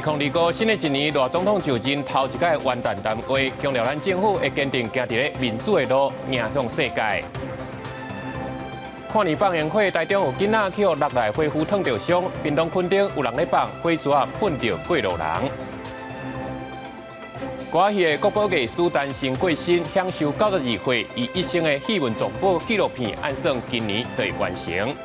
2025新的一年，賴總統就任頭一擺元旦談話，強調咱政府會堅定行佇咧民主的路，迎向世界。跨年放煙火，台中有囡仔去予六內火球燙著傷，屏東墾丁有人咧放火珠仔噴著過路人。歌仔戲的國寶藝師陳升過身，享壽92歲，伊一生的戲文藏寶紀錄片，按算今年就會完成。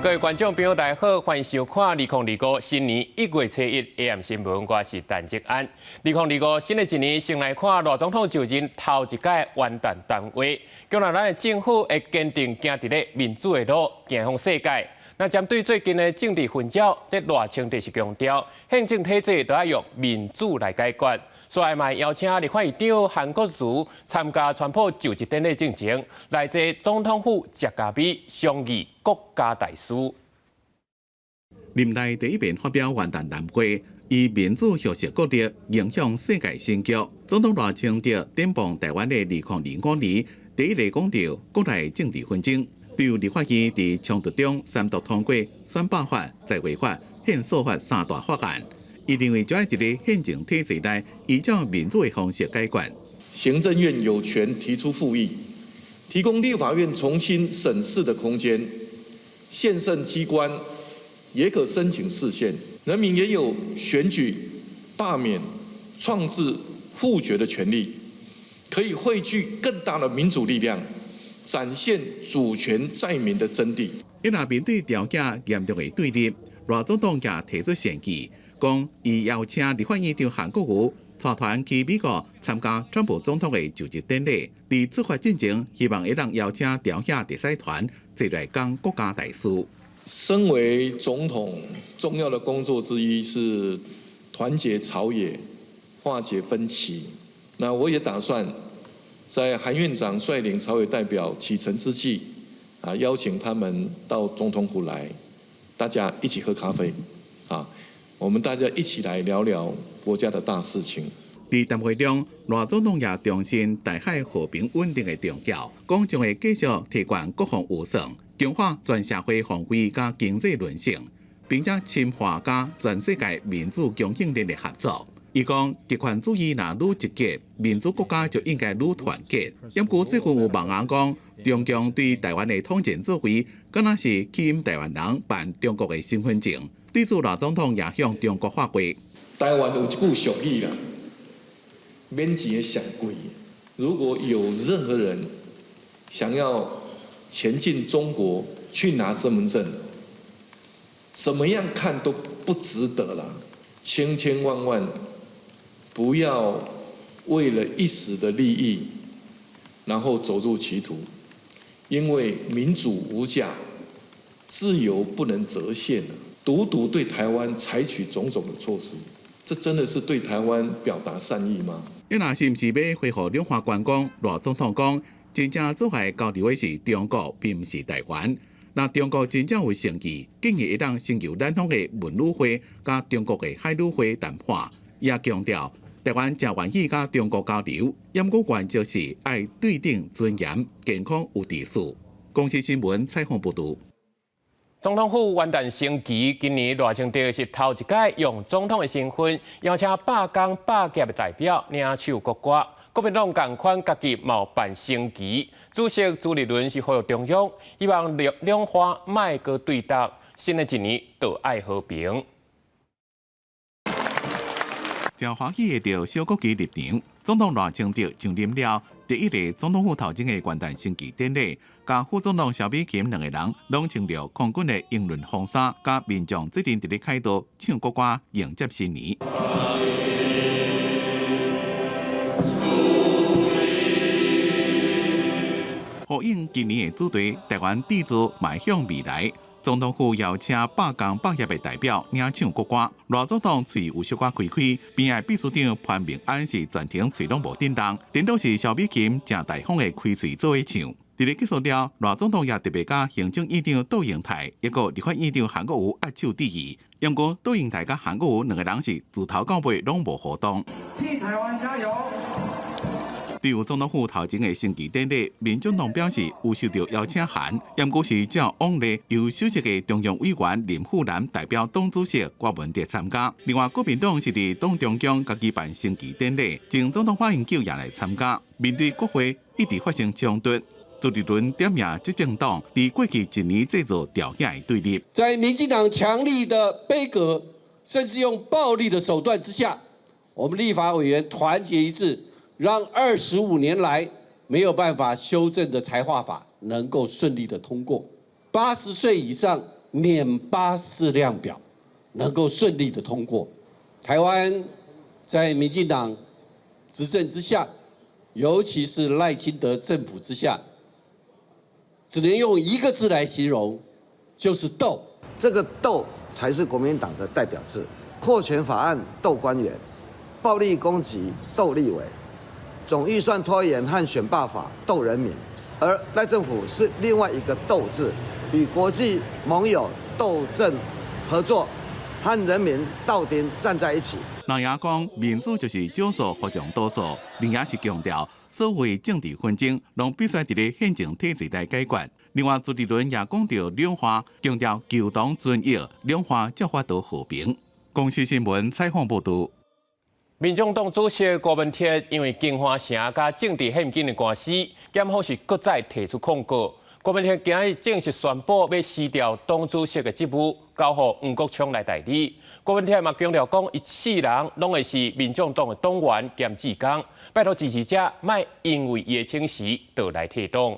各位觀眾朋友，大家好，歡迎收看2025新年1月初一 AM 新聞，我是陳哲安。2025新的一年，先來看賴總統就任頭一擺元旦談話，強調咱的政府會堅定行佇咧民主的路，行向世界。那針對最近的政治紛擾，這賴清德是強調，憲政體制都愛用民主來解決。所以嘛邀請立法院長韓國瑜參加川普就職典禮進前，來坐總統府食咖啡，商議國家大事。任內第一遍發表元旦談話，以民主學習國力影響世界新局。總統賴清德展望台灣的2025年，第一个講著國內政治紛爭，對立法院佇衝突中三讀通過選罷法、在位法、憲訴法三大法案。伊認為就愛佇咧憲政體制內，依照民主的方式解決。行政院有權提出復議，提供立法院重新審視的空間。憲政機關也可申請釋憲，人民也有選舉、罷免、創制、複決的權利，可以匯聚更大的民主力量，展現主權在民的真諦。伊若面對朝野嚴重的對立，賴總統也提出善意，講伊邀請立法院長韓國瑜帶團去美國參加川普總統的就職典禮，佇出發進前，希望會當邀請朝野特使團坐來講國家大事。身為總統，重要的工作之一是團結朝野，化解分歧。那我也打算在韓院長率領朝野代表啟程之際，啊，邀請他們到總統府來，大家一起喝咖啡，啊。我們大家一起來聊聊國家的大事情。佇談話中，賴總統也重申台海和平穩定的重要，講將會繼續提懸國防預算，強化全社會防衛佮經濟韌性，並且深化佮全世界民主供應鏈的合作。伊講極權主義若愈集結，民主國家就應該愈團結。毋過最近有網紅講，中共對台灣的統戰作為，敢若是吸引台灣人辦中國的身份證。對此，賴總統也向中國發話。台灣有一句俗語啦，免錢的上貴。如果有任何人想要前進中國去拿身份證，怎麼樣看都不值得啦。千千萬萬不要為了一時的利益，然後走入歧途，因為民主無價，自由不能折現。獨獨對台灣採取種種的措施，這真的是對台灣表達善意嗎？伊若是毋是欲恢復兩岸觀光？賴總統講，真正做來交流的是中國，並毋是台灣。若中國真正有誠意，建議會當先由咱方的文旅會佮中國的海旅會談判。也強調，台灣誠願意佮中國交流，毋過原則是愛對等尊嚴、健康有秩序。公視新聞採訪報導。總統府元旦升旗，今年賴清德是頭一擺用總統的身份邀請罷工罷業的代表領唱國歌。國民黨仝款家己嘛有辦升旗，主席朱立倫是呼籲中央，希望兩兩岸莫閣對立，新的一年就愛和平。誠歡喜的著小國旗入場，總統賴清德上任了第一个總統府頭前的元旦升旗典禮，佮副總統蕭美琴兩个人攏穿著空軍的英倫風衫，佮民眾做陣佇咧凱道唱國歌迎接新年。呼應今年的主題，台灣締造邁向未來。總統府邀請罷工罷業的代表領唱國歌，賴總統喙有小可開開，邊仔秘書長潘孟安是全程喙攏無振動，顛倒是蕭美琴誠大方的開喙做伙唱。佇咧結束了，賴總統也特別佮行政院長杜英台，抑閣立法院長韓國瑜握手致意。毋過杜英台佮韓國瑜兩个人是自頭到尾攏無互動。替台灣加油！對於總統府頭前的升旗典禮，民進黨表示有收到邀請函，毋過是照往例由首席的中央委員林富南代表黨主席郭文哲參加。另外，國民黨是佇黨中央家己辦升旗典禮，前總統馬英九也來參加。面對國會一直發生衝突，朱立倫點名執政黨佇過去一年製造調遐的對立。在民進黨強力的杯葛，甚至用暴力的手段之下，我們立法委員團結一致，讓25年來沒有辦法修正的財劃法能夠順利的通過，80歲以上免84量表能夠順利的通過。台灣在民進黨執政之下，尤其是賴清德政府之下，只能用一個字來形容，就是鬥。這個鬥才是國民黨的代表字。擴權法案鬥官員，暴力攻擊鬥立委，總預算拖延和選罷法鬥人民，而賴政府是另外一個鬥字，與國際盟友鬥陣合作，和人民鬥陣站在一起。人也講民主就是少數服從多數，另也是強調所謂政治紛爭，攏必須佇咧憲政體制內解決。另外，朱立倫也講到兩化，強調求同存異，兩化才法度和平。公視新聞採訪報導。民眾黨主席郭文鐵因為金華城佮政治獻金的官司，檢方是閣再提出控告。郭文鐵今日正式宣布欲辭掉黨主席的職務，交予黃國昌來代理。郭文鐵嘛強調講，伊世人攏會是民眾黨的黨員兼志工，拜託支持者莫因為伊的請辭就來退黨。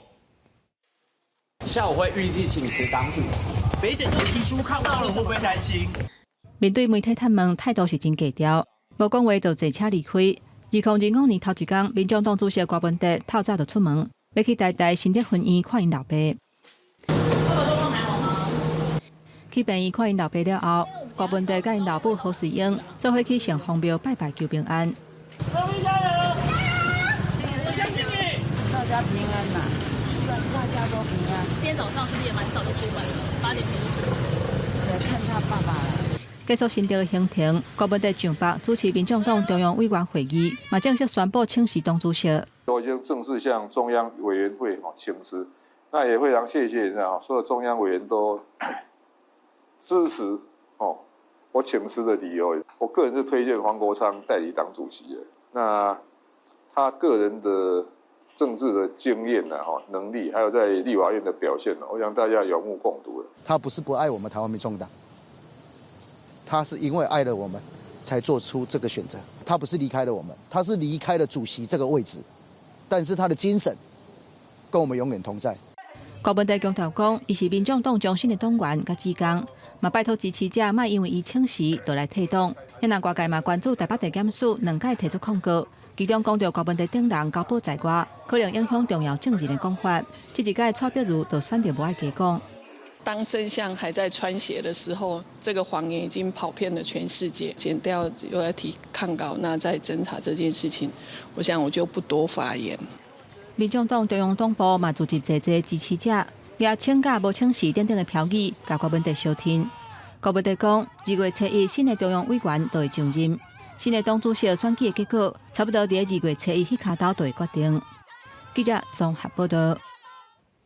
下午會預計請辭黨主席。北檢都提出抗告了，會不會擔心？面對媒體探問，態度是真低調，無講話就坐車離開。2025年頭一工，民眾黨主席郭文鐵透早就出門，欲去台大新德分院看𪜶老爸。爸爸狀況還好嗎？去病院看𪜶老爸了後，郭文鐵佮𪜶老母何瑞英做伙去城隍廟拜拜求平安。加油！我相信你。大家平安吶，希望大家都平安。今天早上是不是也蠻早就出門了？8點多就出門。來看他爸爸。結束新竹的行程，郭文鐵上北主持民眾黨中央委員會議，嘛正式宣布請辭黨主席。我已經正式向中央委員會請辭，那也非常謝謝啊，所有中央委員都支持哦我請辭的理由。我個人是推薦黃國昌代理黨主席的，那他個人的政治的經驗呢、能力，還有在立法院的表現，我想大家有目共睹的。他不是不愛我們台灣民眾黨。他是因為愛了我們，才做出這個選擇。他不是離開了我們，他是離開了主席這個位置，但是他的精神跟我們永遠同在。郭文鐵強調講，伊是民眾黨忠心的黨員佮志工，嘛拜託支持者莫因為伊請辭就來退黨。現在外界嘛關注台北地檢署兩擺提出控告，其中講著郭文鐵等人交保在外，可能影響重要證人的講法。這一擺蔡碧如就選擇無愛加講。當真相還在穿鞋的時候，這個謊言已經跑遍了全世界。檢調又要提抗告，那在偵查這件事情，我想我就不多發言。民眾黨中央黨部嘛組織濟濟支持者，舉請假無請辭等等的標語，共郭文鐵相挺。郭文鐵講，2月初1新的中央委員就會就任，新的黨主席選舉的結果，差不多佇2月初1彼跤頭就會決定。記者綜合報道。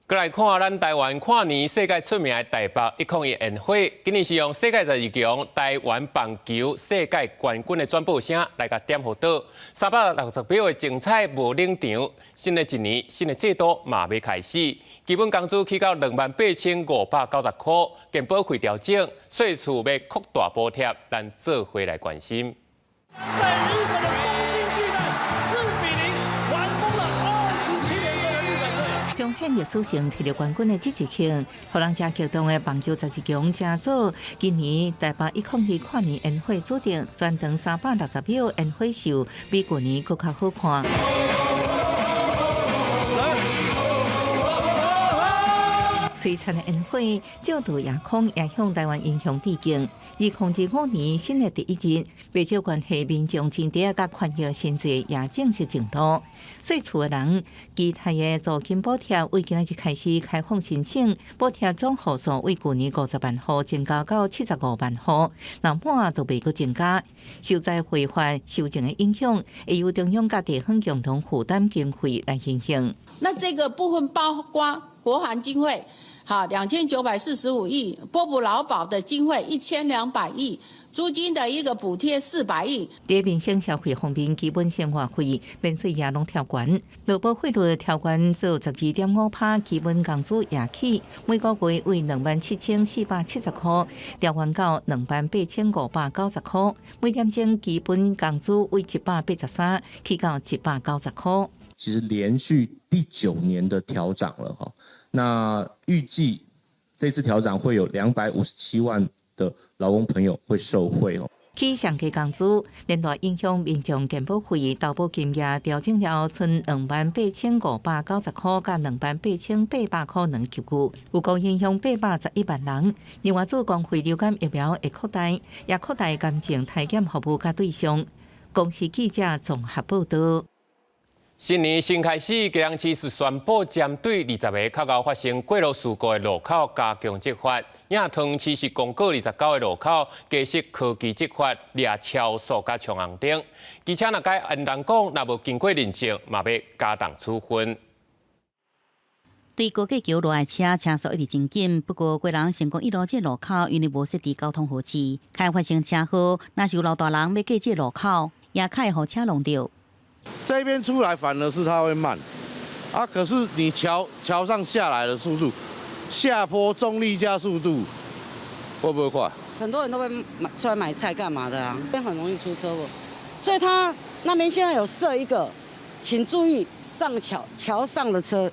閣來看咱台灣跨年世界出名的台北101煙火，今年是用世界十二強台灣棒球世界冠軍的轉播聲來共點予倒。360秒的精彩無冷場，新的一年新的制度嘛欲開始，基本工資起到28,590塊，健保費調整，稅厝欲擴大補貼，咱做伙來關心。在日本的東京巨蛋，4比0完封了27連勝的日本隊。彰顯歷史性摕著冠軍的這一刻，予人誠激動的棒球十二強誠早。今年台北101跨年煙火注定全長360秒煙火秀，比舊年閣較好看。璀璨的煙火照著夜空，也向台灣英雄致敬。2025年新的第一日，袂少關係民眾前佇共寬額薪資也正式上路。稅厝的人期待的租金補貼，為今仔日開始開放申請，補貼總戶數為舊年50萬戶增加到75萬戶，若滿就袂閣增加。受災違法修正的影響，會由中央佮地方共同負擔經費來進行。那這個部分包括國防經費，好2945億，撥補勞保的經費1200億，租金的一個補貼400億。佇民生消費方面，基本生活費免稅也攏調懸，勞保費率調懸做12.5%，基本工資也起，每個月為27,470塊，調懸到28,590塊，每點鐘基本工資為183起到190塊。其實連續第九年的調漲了哈，那預計這次調漲會有257萬的勞工朋友會受惠哦。起上低工資，連帶影響民眾健保費、投保金額調整了，賰28,590塊佮28,800塊兩級距，有夠影響811萬人。另外，做公費流感疫苗會擴大，也擴大癌症篩檢服務佮對象。公視記者綜合報道。新年新開始，基隆市是宣布針對20個較𠢕發生過路事故的路口加強執法。也桃園市是公告29個路口加設科技執法，掠超速佮衝紅燈。機車若共人講，若無經過認證，嘛欲加重處分。對高架橋落來車車速一直真緊，不過基隆成功一路這路口因為無設置交通號誌，較會發生車禍。若是有老大人欲過這路口，也較會予車挵著。這邊出來反而是它會慢，啊，可是你橋橋上下來的速度，下坡重力加速度，會不會快？很多人都會買出來買菜幹嘛的啊？這邊很容易出車禍，所以他那邊現在有設一個，請注意上橋橋上的車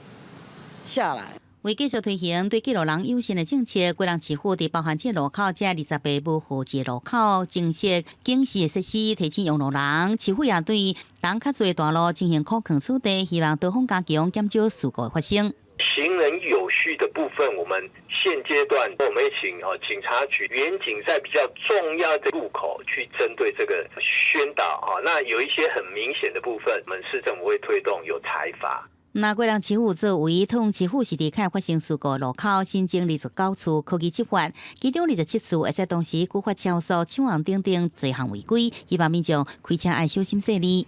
下來。為繼續推行對過路人友善的政策，基隆市府佇包含這路口這20個無號誌路口增設警示的設施，提醒用路人。市府也對東較濟大路進行苦勸取締，希望多方加強，減少事故發生。行人有序的部分，我們現階段我們請警察局員警在比較重要的路口去針對這個宣導啊。那有一些很明顯的部分，我們市政府會推動有裁罰。那基隆市府作為桃園市府是佇較發生事故路口新增29處科技執法，其中27處會使同時舉發超速、搶紅燈等濟項違規，希望民眾開車愛小心細膩。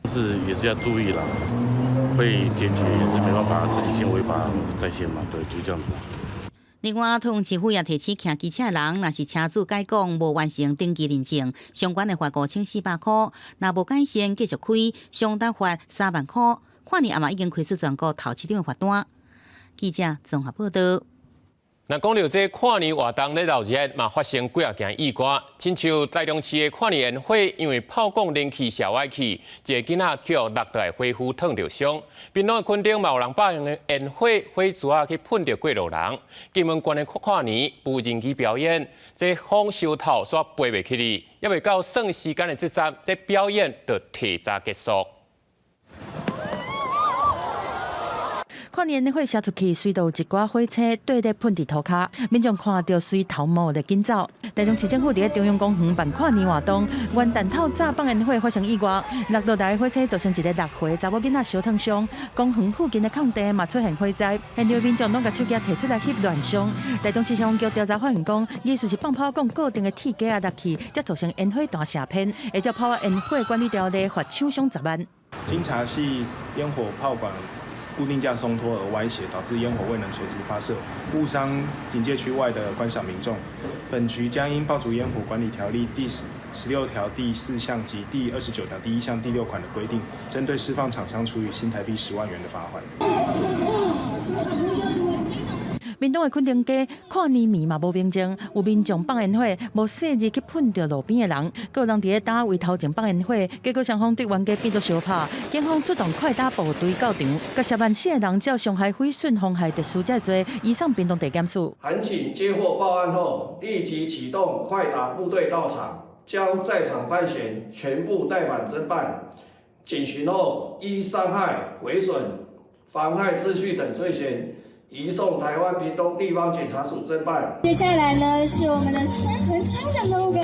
是也是要注意啦，被檢舉也是沒辦法，自己先違法在先嘛，對，就這樣子。另外，桃園市府也提醒騎機車人，若是車主改講無完成登記認證，相關的罰5400塊，若無改善繼續開，上達罰3萬塊。跨年也嘛已經開出全國頭七張的罰單。記者綜合報道。那講著這跨年活動咧，鬧熱嘛發生幾仔件意外，親像台中市的跨年煙火，因為炮管連氣射歪去，一个囡仔去予落來火釜燙著傷。屏東的墾丁嘛有人放煙火火珠仔去噴著過路人。金門縣的跨年無人機表演，這風受透煞飛袂起去，猶未到算時間的這站，這表演就提早結束。跨年煙火射出去，隨著有一寡火車綴咧噴佇塗跤，民眾看著隨頭毛咧緊走。台中市政府佇咧中央公園辦跨年活動，元旦透早放煙火發生意外，落落來火車造成一个六歲查某囡仔燒燙傷，公園附近的空地嘛出現火災，現場民眾攏共手機提出來翕亂相。台中市消防局調查發現講，疑似是放炮管固定的鐵架仔落去，才造成煙火彈射偏，會照炮仔煙火管理條例罰廠商10萬。經查係煙火炮管固定架鬆脫而歪斜，導致煙火未能垂直發射，誤傷警戒區外的觀賞民眾。本局將依爆竹煙火管理條例第16條第四項及第29條第一項第六款的規定，針對施放廠商處以新台幣10萬元的罰款。屏東的墾丁街跨年暝嘛無平靜，有民眾放煙火，無細膩去噴著路邊的人，閣有人佇咧單位頭前放煙火，結果雙方對冤家變做相拍，警方出動快打部隊到場，共涉案四个人照傷害毀損、妨害特殊這罪移送屏東地檢署。函警接獲報案後，立即啟動快打部隊到場，將在場犯嫌全部帶返偵辦。警詢後，依傷害、毀損、妨害秩序等罪嫌，移送台灣屏東地方檢察署偵辦。接下來呢，是我們的深恆昌的 logo。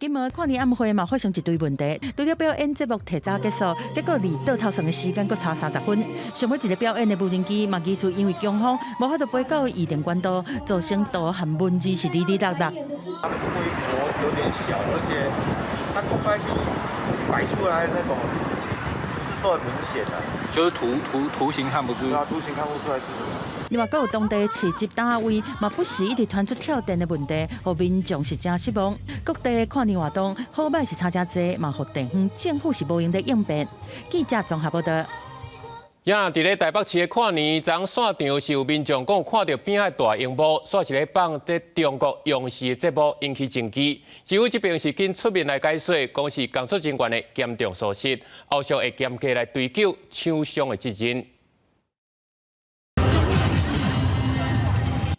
金門跨年晚會嘛發生一堆問題，除了表演節目提早結束，結果離倒頭算的時間閣差30分。上尾一个表演的無人機嘛，疑似因為強風，無法度飛到預定管道，造成圖和文字是哩哩落落。它的規模有點小，而且它空拍機擺出來那種不是說很明顯的，就是圖形看不出，對啊，圖形看不出來是什麼。另外，閣有當地市集單位嘛，不時一直傳出跳電的問題，予民眾是誠失望。各地跨年活動好䆀是差誠濟，嘛予地方政府是無閒咧應變。記者綜合報道。呀，佇咧台北市的跨年，昨昏散場是有民眾講看著邊仔大螢幕，煞是咧放這中國央視的節目，引起爭議。市府這邊是緊出面來解說，講是工作人員的嚴重疏失，後續會嚴格來追究廠商的責任。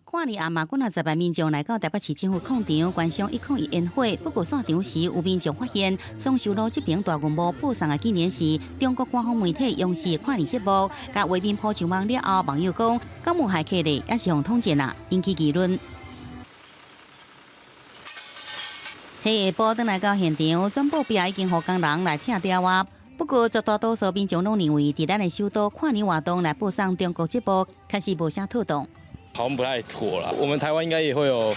跨年暗嘛，幾若十萬民眾來到台北市政府廣場觀賞101煙火。不過散場時，有民眾發現松壽路這爿大銀幕播送的竟然是中國官方媒體央視的跨年節目，共畫面鋪上網了後，網友講，敢有駭客咧，抑是予統戰啊，引起議論。初一下晡轉來到現場，總部壁已經予工人來拆掉啊。不過絕大多數民眾攏認為，佇咱的首都跨年活動來播送中國節目，確實無啥妥當。好像不太妥啦。我們台灣應該也會有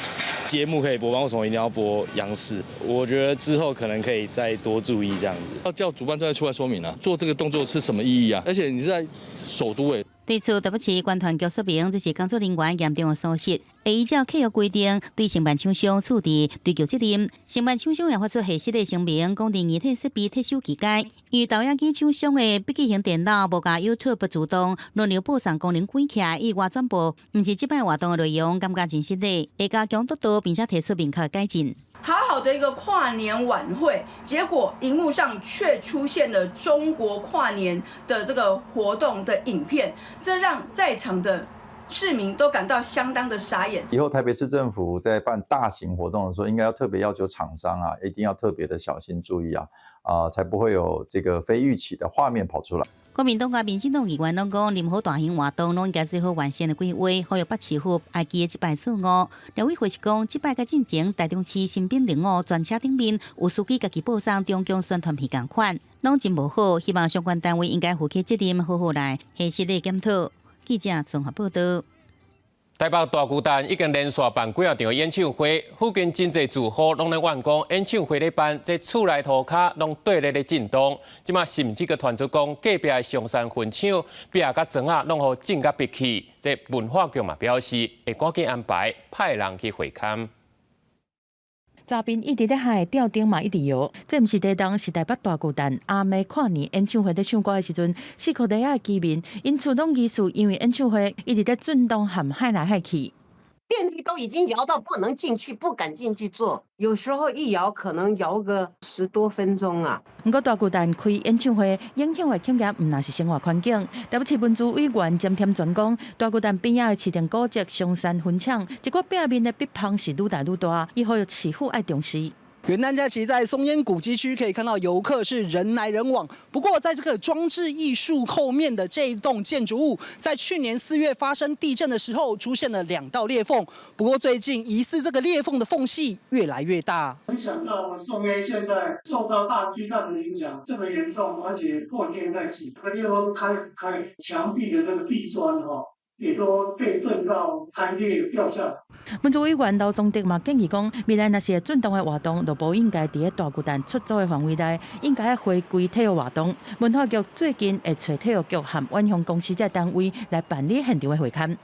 節目可以播，為什麼一定要播央視？我覺得之後可能可以再多注意這樣子。要叫主辦單位出來說明啊，做這個動作是什麼意義啊？而且你是在首都誒。對此，台北市觀團局說明，這是工作人員嚴重的疏失，會依照契約規定對承辦廠商處置追究責任。承辦廠商也發出核實的聲明，講佇硬體設備撤收期間，因為投影機廠商的筆記型電腦無共 YouTube 自動輪流播送功能關起來，意外轉播，毋是這擺活動的內容，感覺真失禮，會加強督導，並且提出明確改進。好好的一個跨年晚會，結果螢幕上卻出現了中國跨年的這個活動的影片，這讓在場的市民都感到相當的傻眼。以後台北市政府在辦大型活動的時候，應該要特別要求廠商啊，一定要特別的小心注意啊，啊，才不會有這個非預期的畫面跑出來。國民黨佮民進黨議員攏講，任何大型活動攏應該做好完善的規劃，呼籲北市府愛記得這擺錯誤。立委會是講，這擺佮進前台中市新兵任務專車頂面有司機家己播送中共宣傳片仝款，攏真無好，希望相關單位應該負起責任，好好來核實來檢討。記者綜合報道。台北大巨蛋已經連續辦幾仔場演唱會，附近真濟住戶攏咧怨講，演唱會咧辦，這厝內塗跤攏綴咧咧震動。這馬甚至閣傳出講，隔壁的松山分廠壁佮磚仔攏予震甲爿去。這文化局嘛表示，會趕緊安排派人去會勘。閘邊一直咧響，吊燈嘛一直搖，這毋是第一當，是台北大巨蛋暗暝跨年演唱會咧唱歌的時陣，四箍底仔的居民，𪜶厝攏疑似因為演唱會一直咧震動和響來響去。電梯都已經搖到不能進去，不敢進去坐。有時候一搖可能搖個10多分鐘啊。毋過大巨蛋開演唱會，影響的恐驚毋但是生活環境。台北市文資委員詹添全講，大巨蛋邊仔的市政古蹟松山分廠，這個壁面的壁縫是愈來愈大，伊呼籲市府愛重視。元旦假期在松煙古蹟區可以看到遊客是人來人往。不過，在這個裝置藝術後面的這一棟建築物，在去年4月發生地震的時候，出現了兩道裂縫。不過，最近疑似這個裂縫的縫隙越來越大。沒想到我們松煙現在受到大巨蛋的影響這麼嚴重，而且破裂在即。這個裂縫開牆壁的那個地磚哈，也都被震到開裂掉下來。文資委員劉宗德嘛建議講，未來若是會震動的活動，就無應該佇咧大巨蛋出租的範圍內，應該回歸體育活動。文化局最近會揣體育局和遠雄公司這單位來辦理現場的會勘。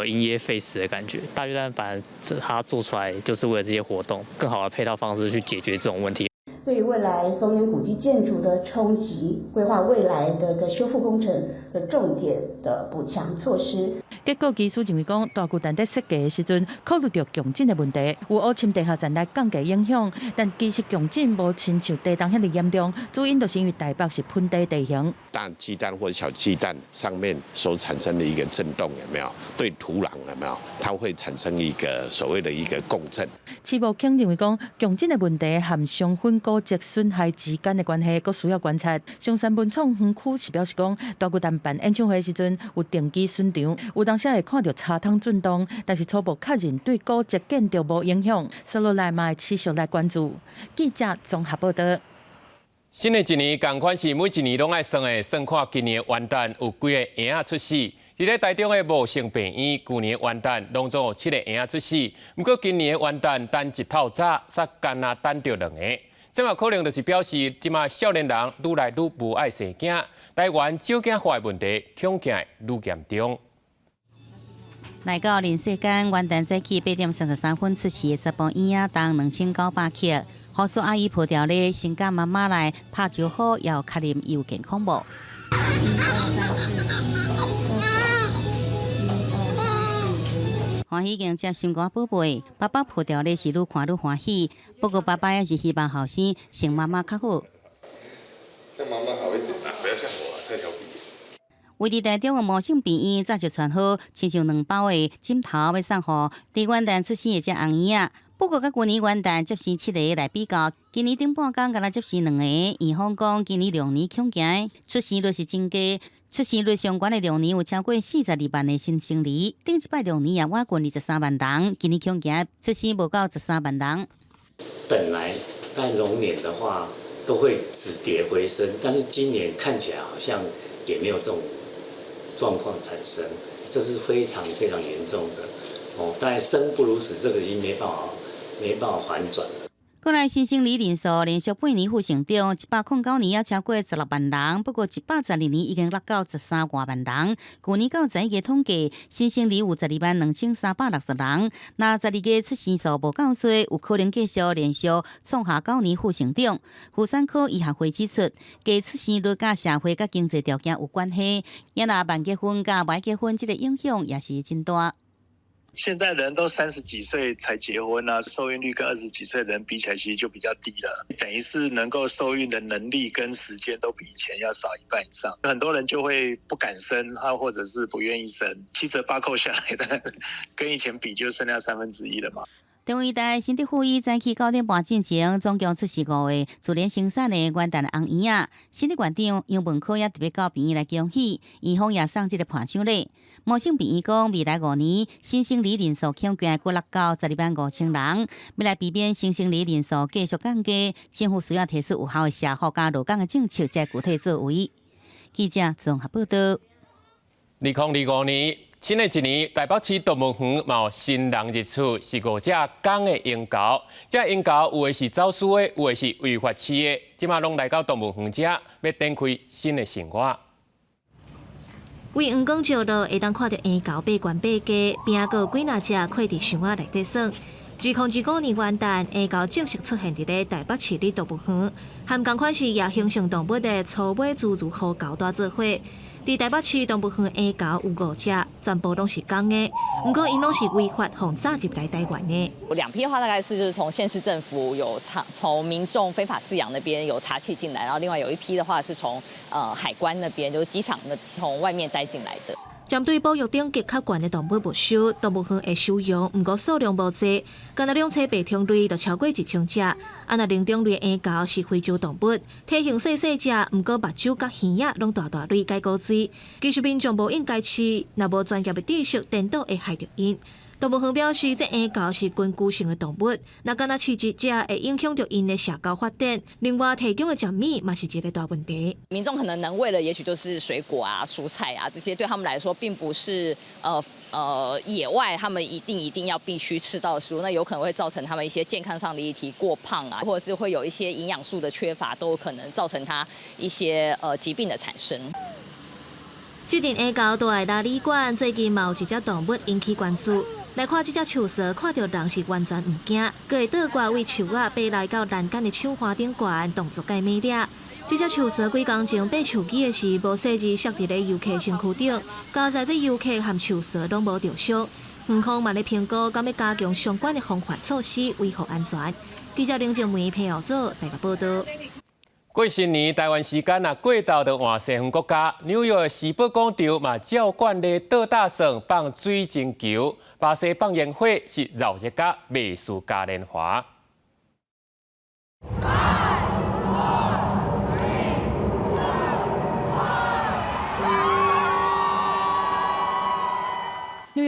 因噎廢食的感覺，大巨蛋反而它做出來就是為了這些活動，更好的配套方式去解決這種問題。對於未來松煙古蹟建築的衝擊，規劃未來的個修復工程的重點的補強措施。結構技師認為講，大巨蛋佇設計的時陣考慮著共振的問題，有烏深地下層來降低影響，但其實共振無親像地動遐爾嚴重，主因就是因為台北是盆地地形。大巨蛋或者小巨蛋上面所產生的一個震動，有沒有對土壤有沒有？它會產生一個所謂的一個共振。池部卿認為講，共振的問題和松分古蹟損害之間的關係，閣需要觀察。松山文創園區是表示講，大巨蛋辦演唱會時陣，陣有定期巡場，有當時會看著柴桶震動，但是初步確認對古蹟建築無影響。接落來嘛會持續來關注。記者綜合報道。新的一年，仝款是每一年攏愛算的，算看今年元旦有幾个嬰仔出世。佇咧台中的茂盛病院，舊年元旦攏總有七个嬰仔出世，毋過今年元旦等一透早，煞干焦等著兩個。這嘛可能就是表示，這馬少年人愈來愈無愛生囝，台灣少子化的問題恐驚愈嚴重。來到人世間，元旦早起8點33分出世的查埔嬰仔，重2900克。護士阿姨抱牢咧，先佮媽媽來拍招呼，要確認伊有健康無。歡喜迎接心肝寶貝，爸爸抱牢咧是愈看愈歡喜。不過爸爸也是希望後生像媽媽較好。像媽媽好一點啦，不要像我太調皮。位佇台中的茂盛病院早就傳好，親像兩包的枕頭欲送予佇元旦出生的這紅嬰仔。不過，佮舊年元旦接生七個來比較，今年頂半工干焦接生兩個。院方講，今年龍年恐驚出生率是增加，出生率上懸的龍年有超過42萬的新生兒，頂一擺龍年也倚近23萬人，今年恐驚出生無夠13萬人。本來在龍年的話都會止跌回升，但是今年看起來好像也沒有這種狀況產生，這是非常非常嚴重的哦。但生不如死，這個已經沒辦法反轉。過來新生兒人數連續8年負成長，109年也超過16萬人，不過112年已經落到13外萬人。舊年到11月統計，新生兒有122,360人，若12月出生數無夠濟，有可能繼續連續創下9年負成長。婦產科醫學會指出，低出生率佮社會佮經濟條件有關係，也若慢結婚佮晚結婚，這個影響也是真大。現在人都30幾歲才結婚啊，受孕率跟20幾歲人比起來，其實就比較低了。等於是能夠受孕的能力跟時間都比以前要少一半以上。很多人就會不敢生，或者是不願意生，七折八扣下來的，跟以前比就剩下1/3了嘛。中醫大新竹附醫早起9點半進前，總共出世五個自然生產的元旦紅嬰仔。新竹縣長楊文科也特別到病院來恭喜，院方也送這个伴手禮。茂盛病院講，未來5年新生兒人數恐驚閣落到125,000人，欲來避免新生兒人數繼續降低，政府需要提出有效的社福佮勞工的政策，才具體作為。記者綜合報道。2025年。新的一年，台北市動物園嘛有新人入厝，是五隻公的英猴。這英猴有的是走私的，有的是違法飼的，這馬攏來到動物園遮，欲展開新的生活。為黃光照落，會當看著英猴爬懸爬低，邊閣有幾若隻睏佇箱仔內底耍。2025年元旦，英猴正式出現佇咧台北市立動物園，和仝款是野行性動物的粗尾侏儒虎猴帶做伙。佇台北市動物園，英猴有五隻，全部攏是公的，毋過𪜶攏是違法予炸入來台灣的。兩批的話，大概是就是從縣市政府有查，從民眾非法飼養那邊有查緝進來，然後另外有一批的話是從海關那邊，就是機場那從外面帶進來的。針對保育等級較懸的動物沒收，動物園會收容，毋過數量無濟，干焦兩棲爬蟲類就超過1000隻。啊，若靈長類嬰猴是非洲動物，體型細細隻，毋過目睭佮耳仔攏大大蕊蓋高錐。其實民眾無應該飼，若無專業的知識，顛倒會害著𪜶。動物園表示，這嬰猴是群居性的動物，若干焦飼一隻，會影響著𪜶的社交發展。另外，提供的食物嘛是一個大問題。民眾可能能餵的，也許就是水果啊、蔬菜啊這些，對他們來說，並不是野外他們一定一定要必須吃到的食物，那有可能會造成他們一些健康上的議題，過胖啊，或者是會有一些營養素的缺乏，都有可能造成他一些疾病的產生。這陣嬰猴蹛的鄰里館，最近嘛有一隻動物引起關注。來看這隻樹趖，看著人是完全毋驚，閣會倒掛佇樹仔爬來到欄杆的手環頂懸，動作蓋美麗。這隻樹趖幾工前爬樹枝的時，無細膩摔佇咧遊客身軀頂，佳哉這遊客和樹趖攏無著傷。園方嘛咧評估，敢欲加強相關的防範措施，維護安全。記者林靜梅彭耀祖台北報導。過新年，台灣時間若過晝就換西方國家，紐約的時報廣場嘛照慣例倒打算放水晶球，巴西放煙火是鬧熱甲藝術嘉年華。 Five, four, three, two, one.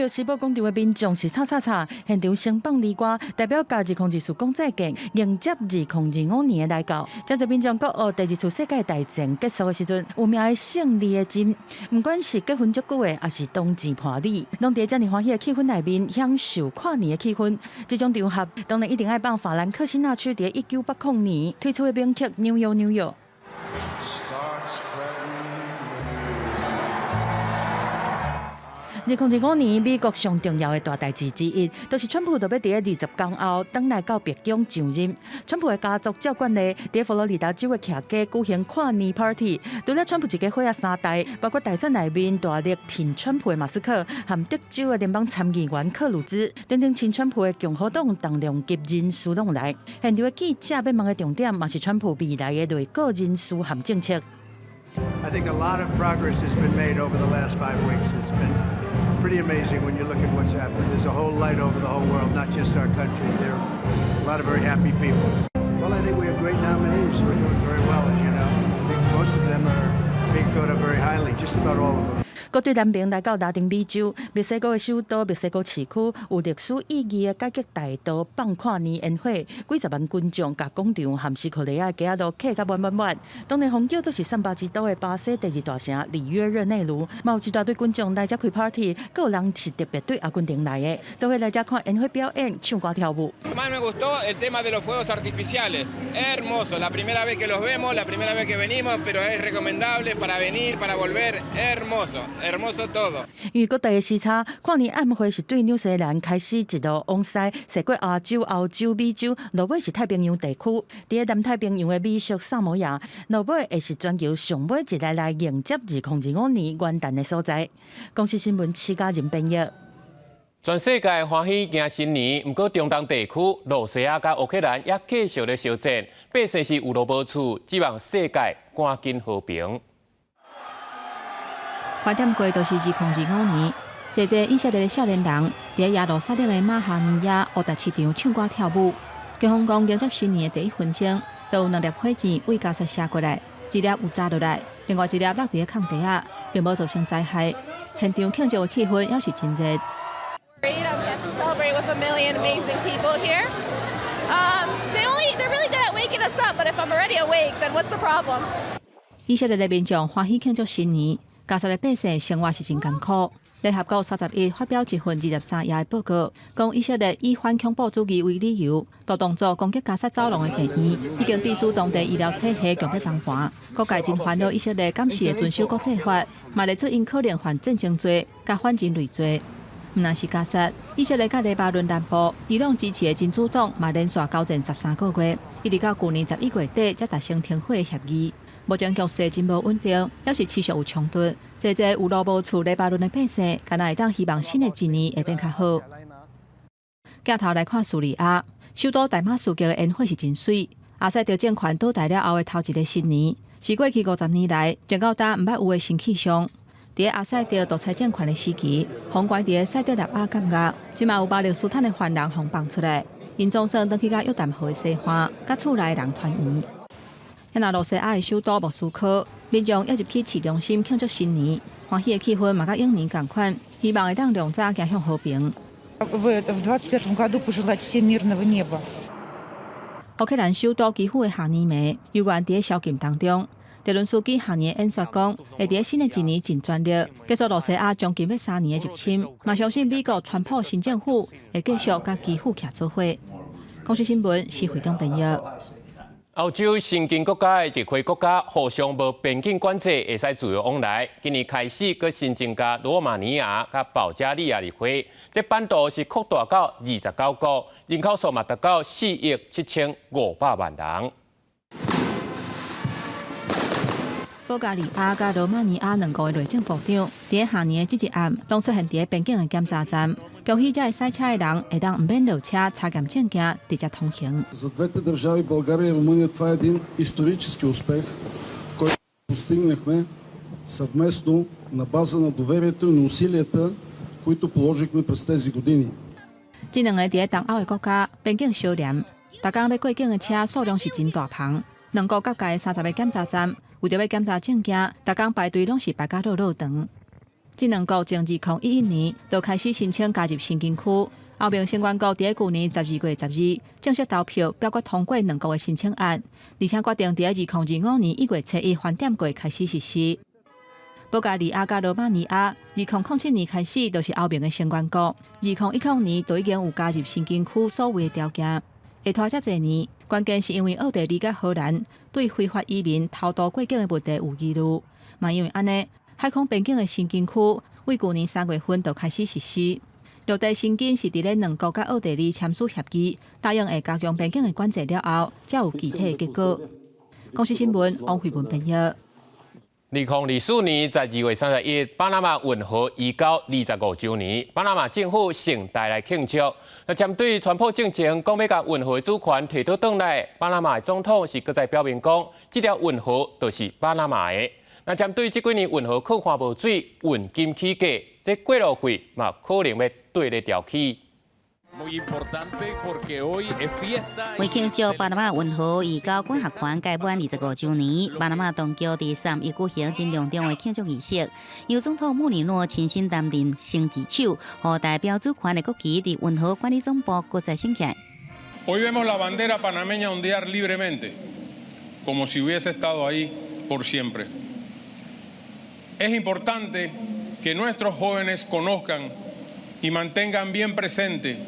約時報廣場的民眾是吵吵吵，現場先放離歌，代表佮2024講再見，迎接2025年的來到。這濟民眾閣學第二次世界大戰結束的時陣，有名的勝利的針，毋管是結婚足久的，抑是當前伴侶，攏佇遮爾歡喜的氣氛內面享受跨年的氣氛。這種場合當然一定愛放法蘭克辛納屈佇1980年推出的名曲《紐約紐約》。2025年，美國上重要的大代誌之一，就是川普就欲佇20天後轉來到白宮上任。川普的家族照慣例，佇佛羅里達州的徛家舉行跨年 party。除了川普一家伙仔三代，包括大選內面大力挺川普的馬斯克，和德州的聯邦參議員克魯茲等等親川普的共和黨重量級人士攏來。現場的記者欲問的重點，嘛是川普未來的內閣人事和政策。 I think a lot of progress has been made over the last 5 weeks. It's been pretty amazing when you look at what's happened. There's a whole light over the whole world, not just our country. There are a lot of very happy people. Well, I think we have great nominees who are doing very well, as you know. I think most of them are being thought of very highly, just about all of them. 閣對南邊來到拉丁美洲，墨西哥的首都墨西哥市區有歷史意義的改革大道放跨年煙火，幾十萬觀眾共廣場和斯科雷亞街仔都客甲滿滿滿。當地風叫做是三巴之都的巴西第二大城里約熱內盧，嘛有一大堆觀眾來遮開 party，閣有人是特別對阿根廷來的，做伙來遮看煙火表演、唱歌跳舞。 Más me gustó el tema de los fuegos artificiales, hermoso, la primera vez que los vemos, la primera vez que venimos, pero es recomendable para venir, para volver, hermoso. Hermoso todo。因為各地的時差，跨年暗會是對紐西蘭開始一路往西，踅過亞洲、歐洲、美洲，落尾是太平洋地區。佇南太平洋的美屬薩摩亞，落尾會是全球上尾一个來迎接2025年元旦的所在。公視新聞徐家仁編譯。全世界歡喜迎新年，毋過中東地區、羅西亞佮烏克蘭也繼續咧相戰，百姓是有路無厝，指望世界趕緊和平。發點過就是2025年，濟濟以色列的少年人佇耶路撒冷的馬哈尼亞烏達市場唱歌跳舞。警方講迎接新年的第一分鐘，就有兩粒火箭對加薩射過來，一粒有砸落來，另外一粒落佇咧空地仔，並無造成災害。現場慶祝的氣氛猶是真熱。 Great, I get to celebrate with a million amazing people here. They're really good at waking us up, but if I'm already awake, then what's the problem? 以色列的民眾歡喜慶祝新年。加薩的百姓生活是真艱苦。聯合國31發表一份23頁的報告，講以色列以反恐怖主義為理由，就動作攻擊加薩走廊的病院，已經致使當地醫療體系強欲崩盤。各界真煩惱以色列敢是會遵守國際法，嘛列出𪜶可能犯戰爭罪、佮反人類罪。毋但是加薩，以色列佮黎巴嫩南部，伊朗支持的真主黨嘛連續交戰13個月，一直到舊年11月底才達成停火的協議。目前局勢真無穩定，猶是持續有衝突。濟濟有路無厝黎巴嫩的百姓，敢若會當希望新的一年會變較好。鏡頭來看敘利亞，首都大馬士革的煙火是真媠。阿薩德政權倒台了後的頭一个新年，是過去50年來直到今毋捌有的新氣象。佇阿薩德獨裁政權的時期，予關佇塞德納亞監獄，這馬有巴勒斯坦的犯人予放出來，𪜶總算轉去佮約旦河的西岸，佮厝內的人團圓。若羅西亞的首都莫斯科，民眾也入去市中心慶祝新年，歡喜的氣氛嘛佮往年仝款，希望會當量早走向和平。 В 21 году пожелать всем мирного неба。烏克蘭首都基輔的跨年暝，猶原佇宵禁當中。澤倫斯基跨年演說講，會佇新的一年盡全力結束羅西亞將近欲3年的入侵，嘛相信美國川普新政府會繼續佮基輔徛做伙。公視新聞施惠中編譯。歐洲申根國家的一批國家互相無邊境管制，會使自由往來。今年開始，閣新增加羅馬尼亞佮保加利亞入會，這版圖是擴大到29國，人口數嘛達到4億7500萬人。保加利亞佮羅馬尼亞兩國的內政部長，佇跨年的這一暗，攏出現佇邊境的檢查站，恭喜這个賽車的人會當毋免落車查驗證件，直接通行。 За двете държави България и Румъния това е един исторически успех, който постигнахме съвместно на база на доверието и на усилията, които положихме през тези години. 這兩个佇東歐的國家邊境相連，逐工欲過境的車數量是真大篷。兩國各界30个檢查站，為著欲檢查證件，逐工排隊攏是排甲落落長。這兩國從2011年就開始申請加入申根區。歐盟成員國佇舊年12月12日正式投票表決通過兩國的申請案，而且決定佇2025年1月初一翻點過開始實施。保加利亞佮羅馬尼亞，2007年開始就是歐盟的成員國，2010年就已經有加入申根區所謂的條件。會拖遮濟年，關鍵是因為奧地利佮荷蘭對非法移民偷渡過境的問題有疑慮，嘛因為按呢，海空邊境的申根區為舊年3月份就開始實施。陸地申根是佇咧兩國佮奧地利簽署協議，答應會加強邊境的管制了後，才有具體的結果。公視新聞王慧文編譯。2024年12月31，巴拿馬運河移交25週年，巴拿馬政府盛大來慶祝。那針對川普進前講欲共運河主權提倒轉來，巴拿馬總統是閣再表明講，這條運河就是巴拿馬的。那針對這幾年運河囥看無水，運金起價，這過路費嘛可能欲綴咧調起。為慶祝巴拿馬運河移交管轄權屆滿25週年，巴拿馬當局佇31舉行真隆重的慶祝儀式，由總統穆里諾親身擔任升旗手，予代表主權的國旗佇運河管理總部閣再升起。 Hoy vemos la bandera panameña ondear libremente, como si hubiese estado ahí por siempre. Es importante que nuestros jóvenes conozcan y mantengan bien presente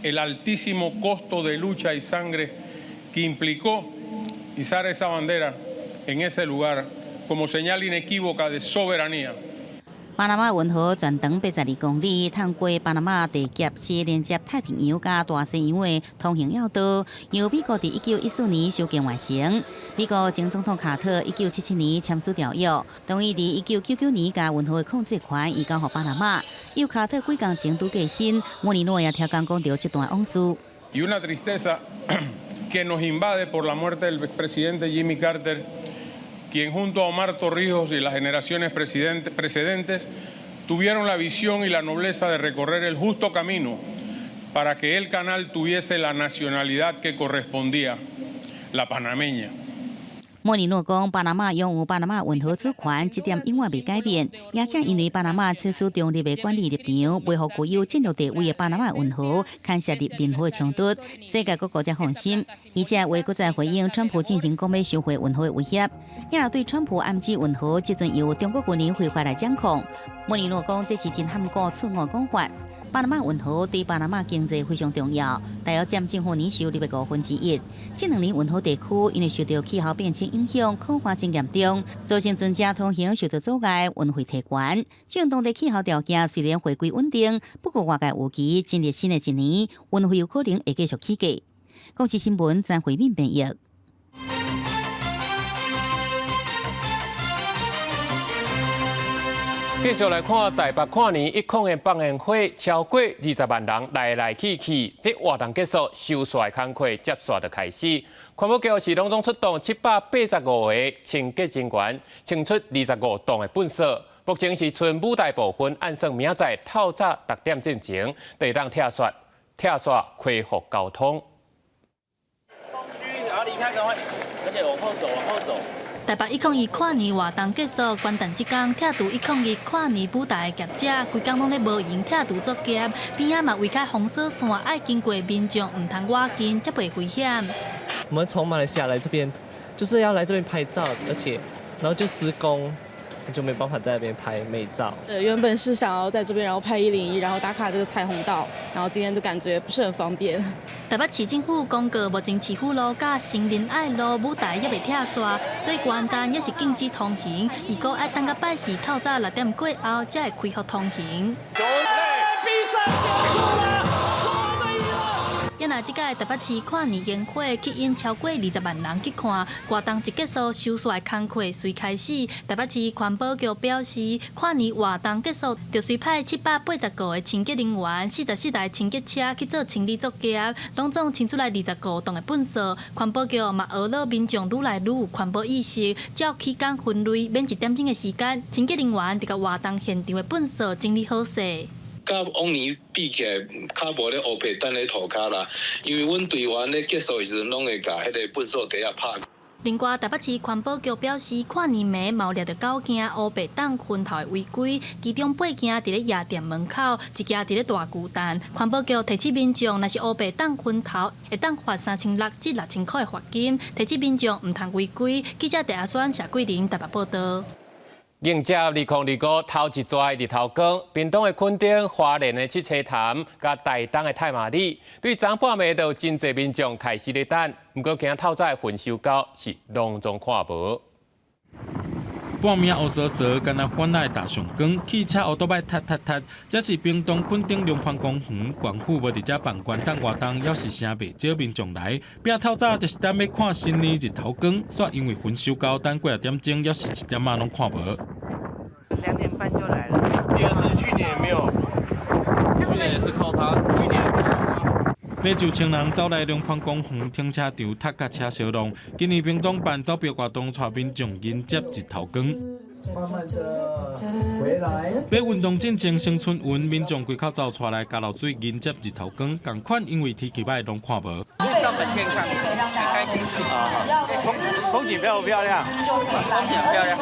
el altísimo costo de lucha y sangre que implicó izar esa bandera en ese lugar como señal inequívoca de soberanía. 巴拿馬運河全長82公里，通過巴拿馬地峽是連接太平洋佮大西洋的通行要道，由美國佇1914年修建完成。美國前總統卡特1977年簽署條約，同意佇1999年共運河的控制權移交予巴拿馬。由卡特幾工前拄過身，莫尼諾也刁工講著這段往事。 Y una tristeza que nos invade por la muerte del presidente Jimmy Carter, quien junto a Omar Torrijos y las generaciones precedentes tuvieron la visión y la nobleza de recorrer el justo camino para que el canal tuviese la nacionalidad que correspondía, la panameña. 莫尼諾講，巴拿馬擁有巴拿馬運河主權，這點永遠袂改變。也正因為巴拿馬採取中立的管理立場，袂予具有戰略地位的巴拿馬運河牽涉入任何衝突，世界各國才放心。而這話閣再回應川普進前講欲收回運河的威脅，也若對川普暗指運河這陣由中國軍人非法來掌控。莫尼諾講，這是真譀古錯誤講法。巴拿馬運河對巴拿馬經濟非常重要，大約佔政府年收入的1/5。這兩年運河地區因為受到氣候變遷影響，洘旱真嚴重，造成船隻通行受到阻礙，運費提懸。這種當地氣候條件雖然回歸穩定，不過外界預期進入新的一年，運費有可能會繼續起價。公視新聞曾慧敏編譯。繼續來看台北跨年一空的放煙火，超過20萬人來來去去。這活動結束，收煞的工課接續就開始。環保局是攏總出動785個清潔人員，清出25棟的糞埽。目前是賰舞台部分，按算明仔載透早6點進前，就會當拆煞，拆煞恢復交通。東區，然後離開趕快，而且往後走，往後走。台北102跨年活動結束，元旦這工拆除102跨年舞台的業者，規工攏咧無閒拆除作業，邊仔嘛圍開封鎖線，愛經過民眾毋通倚近，才袂危險。我們從馬來西亞來這邊，就是要來這邊拍照，而且然後就施工，就沒辦法在那邊拍美照。原本是想要在這邊，然後拍101，然後打卡這個彩虹道，然後今天就感覺不是很方便。台北市政府公告，目前市府路佮新仁愛路舞台猶未拆煞，所以元旦也是禁止通行。預估愛等到拜四透早6點過後，才會恢復通行。比賽結束了。也若這屆台北市跨年煙火吸引超過20萬人去看，活動一結束，收煞的工課隨開始。台北市環保局表示，跨年活動結束，就隨派785個清潔人員、44台清潔車去做清理作業，攏總清出來25棟的糞埽。環保局嘛號召民眾愈來愈有環保意識，照起工分類，免一點鐘的時間，清潔人員就共活動現場的糞埽整理好勢。佮往年比起來，較無咧烏白等咧塗跤啦，因為阮隊員咧結束的時陣，攏會共彼個糞埽袋仔拍。另外，台北市環保局表示，跨年暝嘛有掠著九件烏白擋薰頭的違規，其中八件佇咧夜店門口，一件佇咧大巨蛋。環保局提醒民眾，若是烏白擋薰頭，會當罰3600至6000箍的罰金。提醒民眾毋通違規。記者鄭阿宣、謝桂玲台北報道。迎接2025頭一逝日頭光，屏東的墾丁、花蓮的七星潭、佮台東的太麻里，對昨半暝就有真濟民眾開始咧等，毋過今透早的焚燒溝是攏總看無。半暝烏趖趖，敢若歡樂大上光，汽車烏多擺踢踢踢。這是屏東墾丁龍盤公園，縣府無佇遮辦元旦活動，猶是誠袂少民眾來。拼透早就是等欲看新年日頭光，煞因為焚燒溝等幾仔點鐘，猶是一點仔攏看無。 2點半就來了。第二次去年也沒有，去年也是靠他，去年也是靠他。欲上千人走來龍蟠公園停車場，塞甲車相挵。今年屏東辦走標活動，帶民眾迎接日頭光。慢慢的回來。欲運動進前先春運，民眾規口走出來加落水迎接日頭光。仝款因為天氣䆀，攏看無。運動很健康，很開心。風景漂不漂亮？風景很漂亮。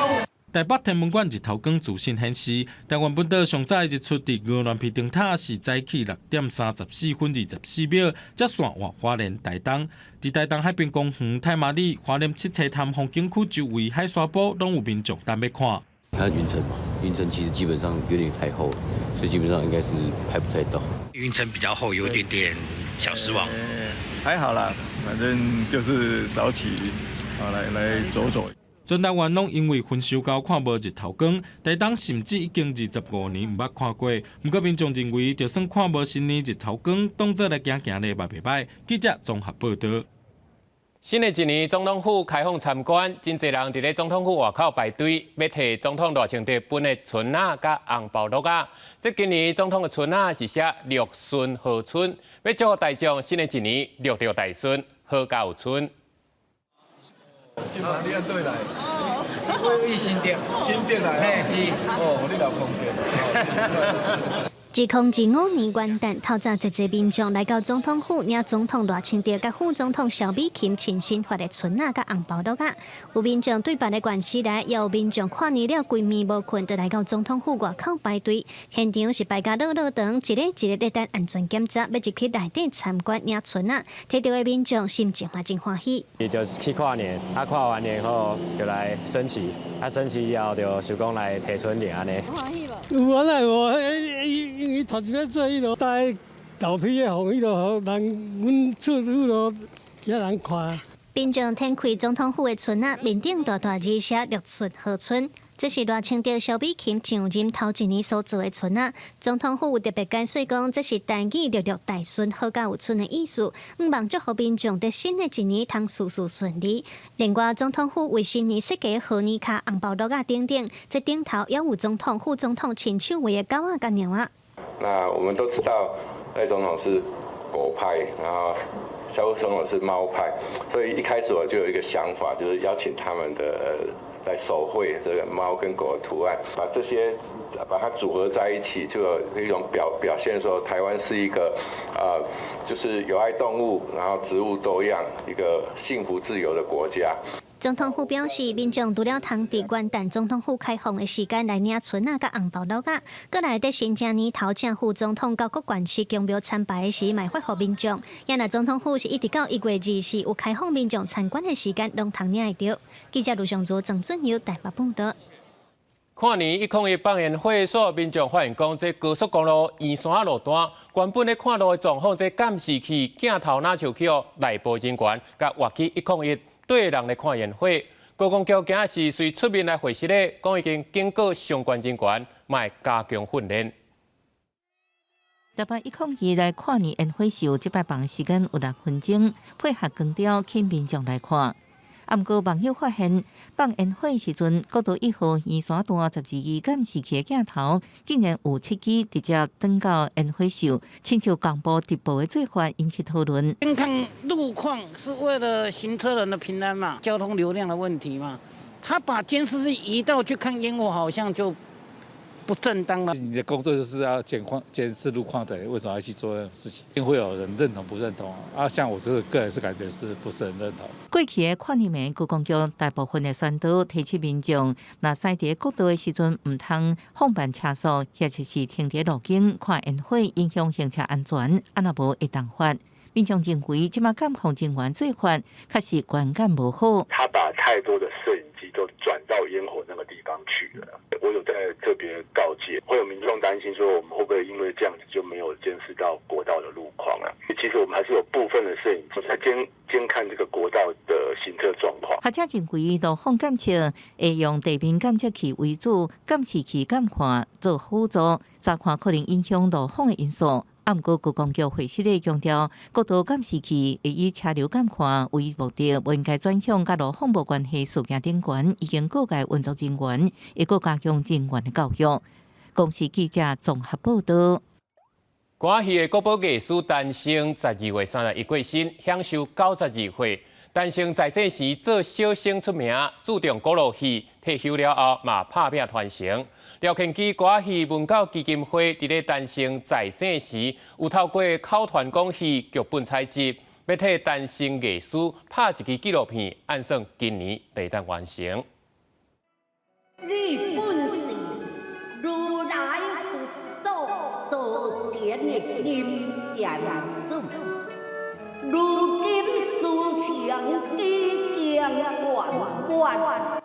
台北天文館日頭光資訊顯示，台灣本島上早的日出佇鵝鑾鼻燈塔是早起6點34分24秒，才線活花蓮台東。佇台東海濱公園、太麻里、花蓮七星潭風景區周圍海沙埔，攏有民眾等欲看。看雲層嘛，雲層其實基本上有點太厚，所以基本上應該是拍不太到。雲層比較厚，有點點小失望。還好啦，反正就是早起，啊，來來走走。全台灣攏因為焚燒溝看無日頭光，台東甚至已經25年毋捌看過。毋過民眾認為，就算看無新年日頭光，當做來行行咧嘛袂䆀。記者綜合報道。新的一年總統府開放參觀，真濟人佇咧總統府外口排隊，欲提總統賴清德分的春仔佮紅包橐仔。這今年總統的春仔是寫六順賀春，欲祝福大眾新的一年六六大順，郝家有春。新房你按佗來？我去新店，新店來。嘿，是。哦，你老公的。2025年元旦，透早濟濟民眾來到總統府，領總統賴清德佮副總統蕭美琴親身發的春仔佮紅包橐仔。有民眾對別个縣市來，也有民眾跨年了規暝無睏，就來到總統府外口排隊。現場是排甲落落長，一个一个咧等安全檢查，欲入去內底參觀領春仔。提著的民眾心情嘛真歡喜。伊就是去跨年，啊跨完年後就來升旗，啊升旗以後就想講來提春聯按呢。歡喜無？有啊，哪會無？因為頭一擺做彼落，帶樓梯的予彼落，人阮厝彼落遐人看。民眾展開總統府的春仔，面頂大大字寫六順賀春，這是賴清德、蕭美琴上任頭一年所做的春仔。總統府有特別解說講，這是台語六六大順郝家有春的意思，向望祝福民眾佇新的一年通事事順利。另外，總統府為新年設計賀年卡、紅包橐仔等等，這頂頭也有總統、副總統親手畫的狗仔佮貓仔。那我們都知道賴總統是狗派，然後蕭總統是貓派，所以一開始我就有一個想法，就是邀請他們的來手繪這個貓跟狗的圖案，把這些把它組合在一起，就有一種表現說台灣是一個就是友愛動物，然後植物多樣，一個幸福自由的國家。總統府表示，民眾除了通佇元旦總統府開放的時間來領春仔佮紅包橐仔，閣來佇新正年頭正副總統到各縣市宮廟參拜的時，嘛會發予民眾。也若總統府是一直到1月24有開放民眾參觀的時間，攏通領會著。記者盧尚卓、鄭俊友台北報道。跨年101放煙火，所有民眾發現講，這高速公路圓山路段原本咧看路的狀況，這監視器鏡頭若像去予內部人員共挖去101對人咧看煙火。高公局今仔是隨出面來回釋咧，講已經警告相關人員，莫加強訓練。台北101來跨年煙火秀，這擺放時間有6分鐘，配合光雕，吸引民眾來看。啊，毋過網友發現，放煙火時陣，國道1號圓山段12支監視器的鏡頭，竟然有7支直接轉到煙火秀，親像廣播直播的做法引起討論。監看路況是為了行車人的平安嘛，交通流量的問題嘛。他把監視器移到去看煙火，好像就不正當的。你的工作就是要監況監視路況的，為什麼要去做這種事情？一定會有人認同不認同啊？像我這個個人是感覺是不是很認同。過去的跨年暝，觀光局大部分的宣導提醒民眾，若駛佇國道的時陣，毋通放慢車速，或者是停佇路肩看煙火，影響行車安全，啊若無會當罰。民眾認為，這馬監控人員做法確實觀感無好。他把太多的攝影機都轉到煙火那個地方去了。我有在特別告誡，會有民眾擔心說，我們會不會因為這樣子就沒有監視到國道的路況啊？其實我們還是有部分的攝影機在監看這個國道的行車狀況。學者認為，路況監測會用地面監測器為主，監視器監看做輔助，查看可能影響路況的因素。啊，毋過觀光局會室咧強調，國道監視器會以車流監看為目的，無應該轉向佮路況無關係事件頂懸，已經告誡運作人員，會閣加強人員的教育。公視記者綜合報道。歌仔戲的國寶藝師陳升12月31過身，享壽92歲。陳升在世時做小生出名，注重古老戲，退休了後嘛拍拚傳承。廖慶基歌仔戲文教基金會佇咧陳升在世時，有透過口傳講戲劇本採集，欲替陳升藝師拍一支紀錄片，按算今年會當完成。你本是如來佛祖所顯的金善子，如今事情已經圓滿。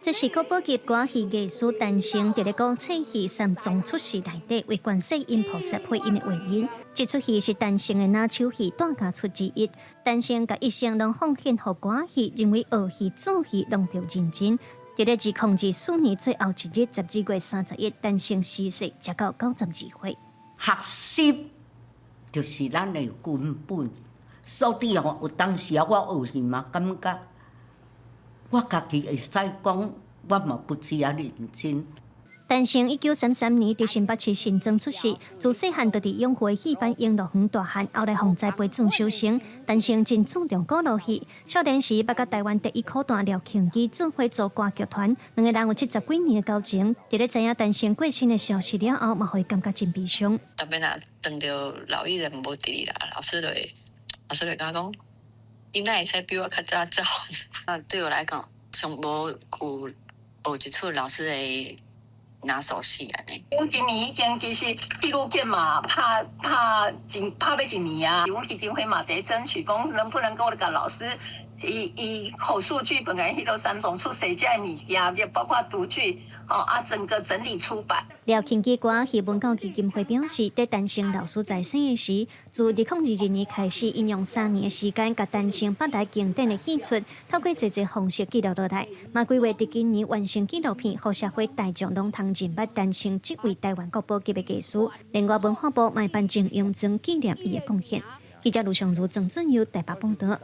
這是國寶級歌戲藝師陳升佇咧古仔戲三樁出世內底為觀世音菩薩配音的畫面。這齣戲是陳升的拿手戲大家出之一。陳升共一生攏奉獻予歌戲，認為學戲、做戲攏著認真。佇咧2024年最後一日，12月31，陳升逝世，才到92歲。學習就是咱的根本，所以吼，有當時啊，我學戲嘛，感覺我家己會使講，我嘛不止遐認真。陳升1933年佇新北市新莊出世，自細漢就佇永和戲班遊樂園大漢，後來予栽培做小生。陳升真注重古老戲，少年時捌佮台灣第一苦旦廖慶基做伙組歌劇團，兩个人有70幾年的交情。佇咧知影陳升過身的消息了後，嘛予伊感覺真悲傷。特別若當著老藝人無佇咧啦，老師就會共我講，你哪會使比我較早走？啊，對我來講，上無有學一齣老師的拿手戲按呢。阮今年已經其實紀錄片嘛，拍拍一拍欲一年啊，阮基金會嘛佇爭取講能不能夠共老師以口述劇本的彼囉三樁出世這个物件，也包括讀劇，哦啊，整個整理出版。廖慶基歌仔戲文教基金會表示，佇陳升老師在生的時，自2022年開始，𪜶用3年的時間，共陳升百台經典的戲出，透過濟濟方式記錄落來，嘛規劃佇今年完成紀錄片，予社會大眾攏通認捌陳升這位台灣國寶級的藝師。另外，文化部嘛會頒贈獎狀紀念伊的貢獻。記者盧尚如、鄭俊佑台北報導。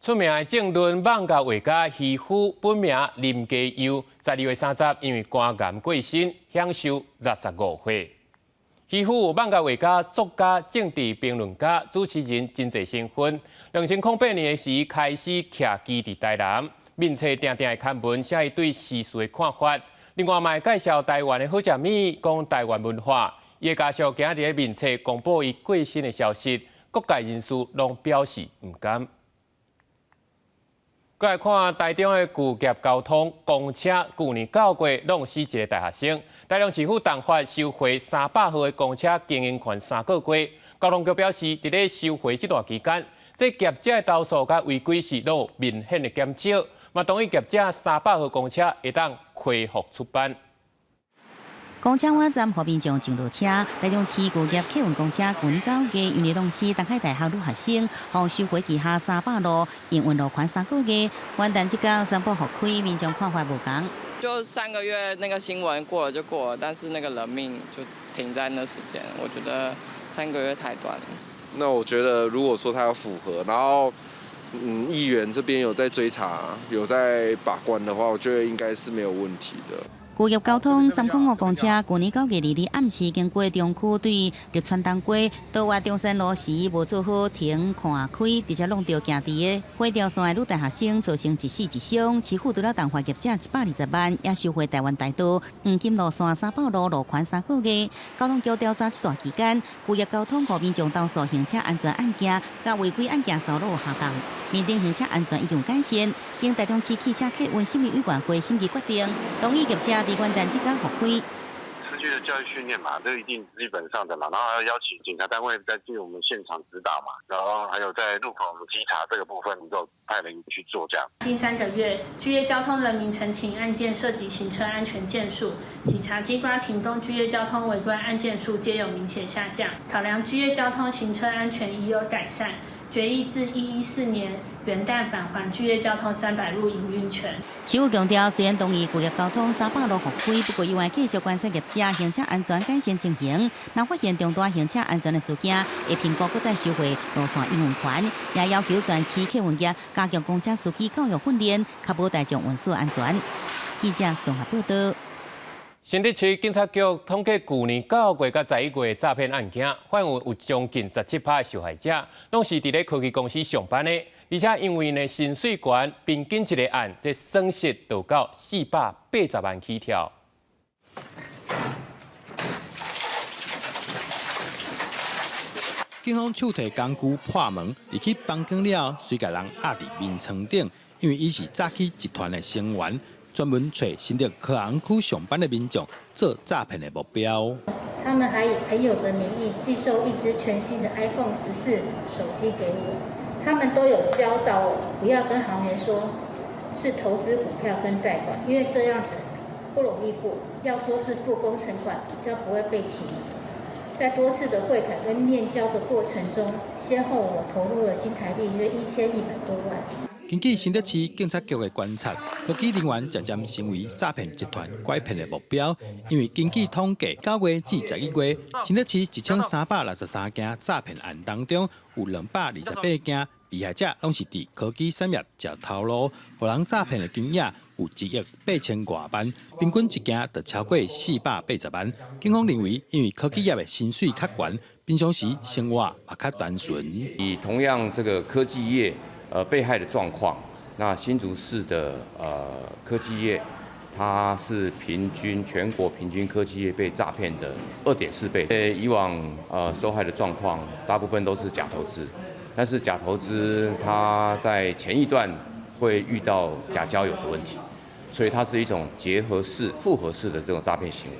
出名的政論艋舺畫家漁夫本名林家佑，12月30因為肝癌過身，享壽65歲。漁夫有艋舺畫家、作家、政治評論家、主持人真濟身份。2008年的時開始徛旗佇台南，面冊定定會刊文寫伊對時事的看法。另外嘛會介紹台灣的好食物，講台灣文化。伊的家屬今日佇面冊公布伊過身的消息，各界人士攏表示毋甘。閣來看台中的舊業交通公車，舊年9月弄死一个大學生。台中市府重罰收回300號的公車經營權3個月。交通局表示，佇咧收回這段期間，這業者的投訴佮違規是攏有明顯的減少，嘛同意業者300號公車會當恢復出班。公車滿站，予民眾上落車。台中市舊業客運公車舊年9月，因為弄死東海大學女學生，予收回旗下300路營運路權3個月。元旦這工宣布復開，民眾看法無仝。就3個月，那個新聞過了就過了，但是那個人命就停在那時間，我覺得3個月太短了。那我覺得，如果說他要符合，然後議員這邊有在追查，有在把關的話，我覺得應該是沒有問題的。巨業交通305公車，舊年9月2日暗時經過中區對綠川東街倒挖中山路時，無做好停看開，直接挵著行佇个火調線的女大學生，造成一死一傷。市府除了重罰業者120萬，也收回台灣大道黃金路線三寶路路權3個月。交通局調查這段期間，巨業交通予民眾投訴行車安全案件，佮違規案件數攏有下降，認定行車安全已經改善。經台中市汽車客運審議委員會審議決定，同意業者佇元旦這工復開。持續的教育訓練嘛，這一定基本上的啦。然後還要邀請警察單位再進我們現場指導嘛。然後還有在路口稽查這個部分，都派人去做這樣。近3個月，巨業交通人民陳情案件涉及行車安全件數，警察機關停工巨業交通違規案件數皆有明顯下降。考量巨業交通行車安全已有改善，決議自114年元旦返還巨業交通300路營運權。市府強調，雖然同意巨業交通三寶路復開，不過猶會繼續觀察業者行車安全改善情形。若發現重大行車安全的事件，會評估閣再收回路線營運權，也要求全市客運業加強公車司機教育訓練，確保大眾運輸安全。記者綜合報道。新竹市警察局統計，舊年9月佮11月詐騙案件，發現有將近17%的受害者，攏是佇咧科技公司上班的，而且因為呢薪水懸，平均一個案這損失就到480萬起跳。警方手提工具破門入去房間了後，隨共人壓佇眠床頂，因為伊是詐欺集團的成員。專門揣新竹科行區上班的民眾做詐騙的目標。他們還以朋友的名義寄售一支全新的 iPhone 14手機給我。他們都有教導我不要跟行員說是投資股票跟貸款，因為這樣子不容易過。要說是付工程款，比較不會被起疑。在多次的會談跟面交的過程中，先後我投入了新台幣約1100多萬。根據新竹市警察局的觀察，科技人員漸漸成為詐騙集團拐騙的目標。因為根據統計，9月至11月，新竹市1363件詐騙案當中，有228件被害者攏是佇科技產業食頭路，予人詐騙的金額有1億8千外萬，平均一件就超過480萬。警方認為，因為科技業的薪水較懸，平常時生活嘛較單純。以同樣這個科技業被害的狀況，那新竹市的科技業，它是平均全國平均科技業被詐騙的2.4倍。以往受害的狀況，大部分都是假投資，但是假投資它在前一段會遇到假交友的問題，所以它是一種結合式、複合式的這種詐騙行為。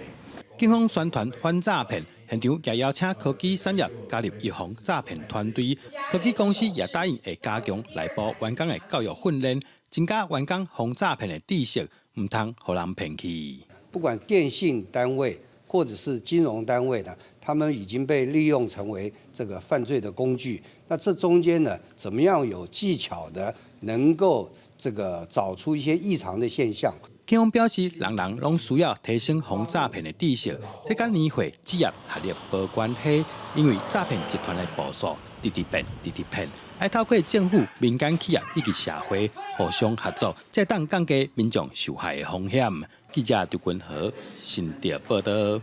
警方宣傳反詐騙，現場也邀請科技產業加入預防詐騙團隊。科技公司也答應會加強內部員工的教育訓練，增加員工防詐騙的知識，毋通予人騙去。不管電信單位或者是金融單位呢，他們已經被利用成為這個犯罪的工具。那這中間呢，怎麼樣有技巧的能夠這個找出一些異常的現象？警方表示，人人攏需要提升防詐騙的知識，這佮年歲、職業、學歷無關係，因為詐騙集團的步數直直變、直直騙，愛透過政府、民間企業以及社會互相合作，才當降低民眾受害的風險。記者張君和新竹報道。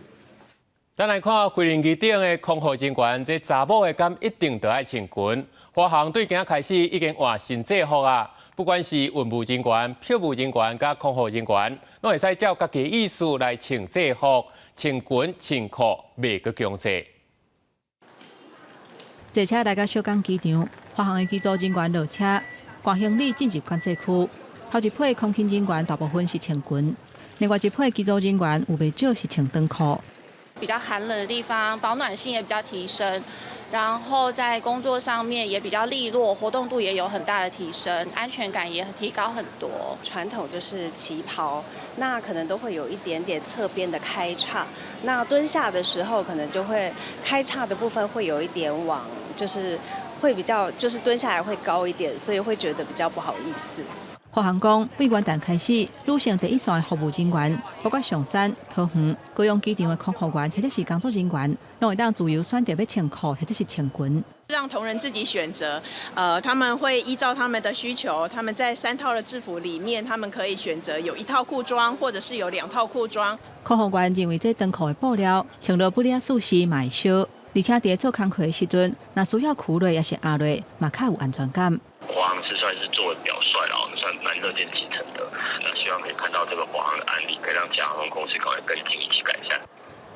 咱來看飛行機頂的空服人員，這查某的敢一定著愛穿裙？華航對今仔開始已經換新制服啊！不管是運務人員、票務人員佮空服人員，攏會使照家己意思來穿制服、穿裙、穿褲，袂閣強制。坐車來到小港機場，華航的機組人員落車，掛行李進入管制區。頭一批空勤人員大部分是穿裙，另外一批機組人員有袂少是穿長褲。比較寒冷的地方，保暖性也比較提升，然後在工作上面也比較利落，活動度也有很大的提升，安全感也提高很多。傳統就是旗袍，那可能都會有一點點側邊的開叉，那蹲下的時候可能就會開叉的部分會有一點往，就是會比較就是蹲下來會高一點，所以會覺得比較不好意思。華華航講，對元旦開始，旅行第一線的服務人員，包括上山、桃園、高雄機場的空服員或者是工作人員，攏會當自由選擇欲穿褲或者是穿裙。讓同仁自己選擇，他們會依照他們的需求，他們在三套的制服裡面，他們可以選擇有一套褲裝，或者是有兩套褲裝。空服員認為這長褲的布料穿落不了舒適，嘛會燒，而且佇做工課的時陣，若需要屈落抑是壓落，嘛較有安全感。華航是算是做的表率啦，我們算蠻樂見其成的。那希望可以看到這個華航的案例，可以讓其他航空公司趕快跟進，一起改善。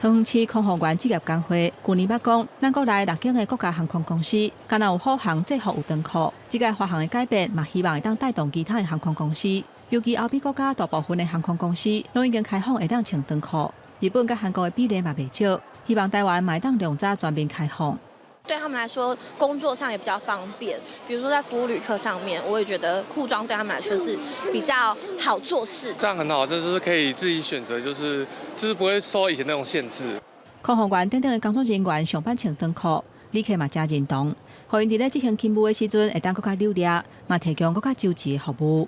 桃園市空服員職業工會舊年捌講，咱國內六間的國家航空公司，敢若有虎航制服有長褲，這屆華航的改變，嘛希望會當帶動其他的航空公司。尤其歐美國家大部分的航空公司，攏已經開放會當穿長褲。日本佮韓國的比例嘛袂少，希望台灣嘛會當量早全面開放。對他們來說，工作上也比較方便。比如說在服務旅客上面，我也覺得褲裝對他們來說是比較好做事。這樣很好，這就是可以自己選擇，就是不會受以前那種限制。空服員等等的工作人員上班穿長褲，旅客嘛誠認同，予𪜶佇咧執行勤務的時陣，會當閣較流利，嘛提供閣較周全的服務。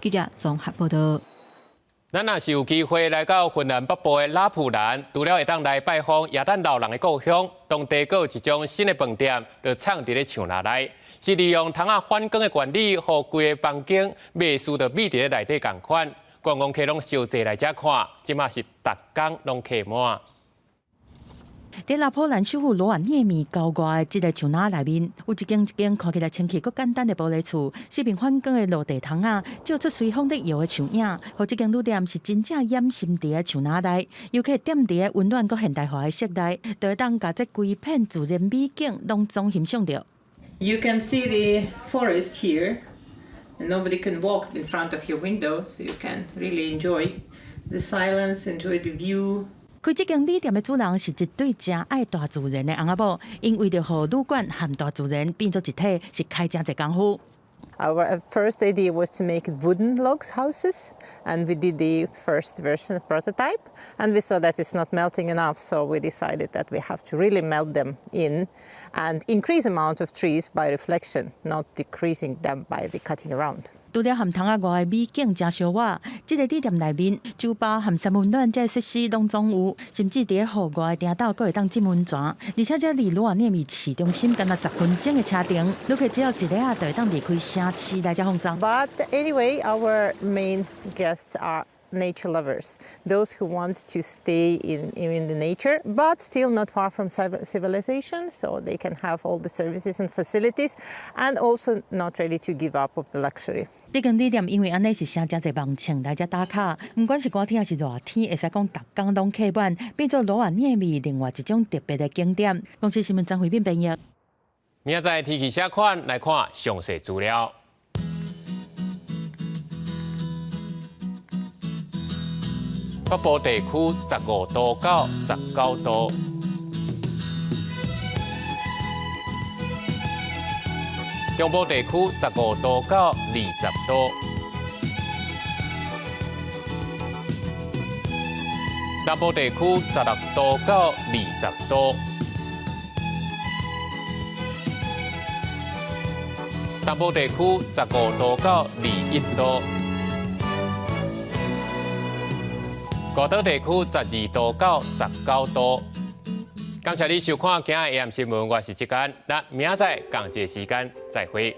記者綜合報道。咱若是有機會來到芬蘭北部的拉普蘭，除了會當來拜訪耶誕老人的故鄉，當地閣有一種新的飯店，就藏佇咧樹林內，是利用窗仔反光的原理，予規个房間袂輸著覕佇咧內底仝款。觀光客攏相濟來遮看，這馬是逐工攏客滿。佇拉普蘭首府羅瓦涅米郊外的這个樹林內面，有一間一間看起來清氣閣簡單的玻璃厝，四面反光的落地窗仔，照出隨風咧搖的樹影，予這間旅店是真正掩身佇咧樹林內，遊客踮佇咧溫暖閣現代化的室內，就會當共這規片自然美景攏總欣賞著。 You can see the forest here, and nobody can walk in front of your window, so you can really enjoy the silence, enjoy the view. 開這間旅店的主人是一對誠愛大自然的翁仔某，𪜶為著予旅館和大自然變做一體，是開誠濟工夫。 Our first idea was to make wooden logs houses, and we did the first version of prototype, and we saw that it's not melting enough, so we decided that we have to really melt them in and increase amount of trees by reflection, not decreasing them by the cutting around. 除了和窗仔外的美景誠相倚，這个旅店內面酒吧和三溫暖這個設施攏總有，甚至佇咧戶外的埕斗閣會當浸溫泉，而且這離羅瓦涅米市中心干焦10分鐘的車程，旅客只要一下仔就會當離開城市來遮放鬆。 But anyway, our main guests are nature lovers, those who want to stay in the nature, but still not far from civilization, so they can have all the services and facilities, and also not ready to give up of the luxury. 這間旅店因為按呢是誠濟網紅來遮打卡，毋管是寒天抑是熱天，會使講逐工攏客滿，變做羅瓦涅米另外一種特別的景點。公視新聞張惠敏編譯。明仔載天氣啥款？來看詳細資料。北部地區15度到19度，中部地區15度到20度，南部地區16度到20度，東部地區15度到21度。外島地區12度到19度。感謝你收看今日 AM 新聞，我是志剛，咱明仔載仝一个時間再會。